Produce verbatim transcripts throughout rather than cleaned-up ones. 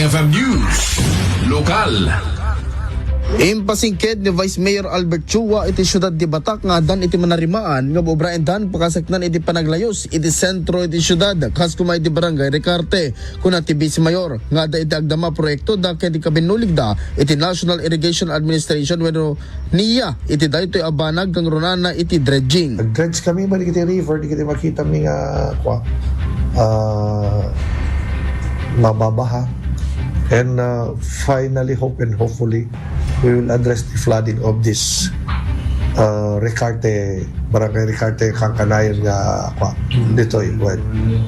F M News Lokal. Impasingked ni Vice Mayor Albert Chua iti siudad ti Batak nga addan iti manarimaan nga bubraendan pakasaknan iti panaglayus iti sentro iti siudad, kas kuma iti Barangay Ricarte. Kuna ti Vice Mayor nga adda iti agdama a proyekto da ket ikabinnuligda iti National Irrigation Administration wenno NIA iti daytoy a banag kangrunana iti dredging. Nag-dredge kami, balik iti river, di kita makita mi nga, kwa, ah, mababaha. And, uh, finally, hope and hopefully, we will address the flooding of this, uh, Ricarte, Barangay Ricarte, Kankanayan nga, kwa, ditoy, well,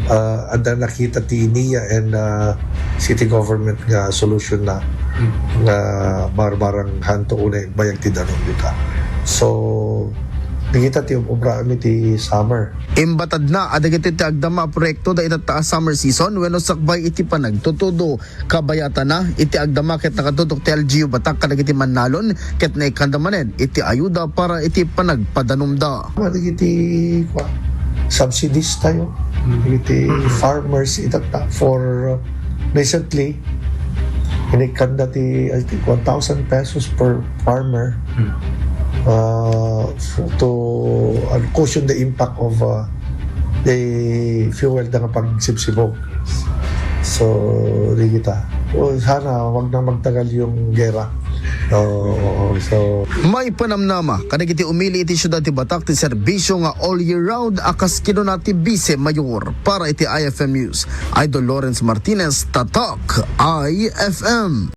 uh, adda nakita ti NIA and, uh, city government nga solution na nga barbarang hanto unay bayag ti danum dita. So, di kita ti obra mi ti summer. Imbatadna a dagiti ti agdama a proyekto da itatta a summer season wenno sakbay iti panagtutudo. Kabayatana iti agdama ket nakatutok ti L G U Batak kadagiti mannalon ket naikkanda manen iti ayuda para iti panagpadanumda. Kadagiti, kwa, subsidies tayo. Dagiti farmers itatta for, uh, recently, inikkanda ti, I think, one thousand pesos per farmer, uh, f-, to, uh, cushion the impact of, uh, the fuel da nga pagsibsibog. So, di kita. O, sana wag na magtagal yung gera. Oo, so, maipanamnama kadagiti umili iti siudad ti Batak ti serbisyo nga all year round a kas kinuna ti Vice Mayor. Para iti I F M News, Idol Lawrence Martinez, Tatak I F M.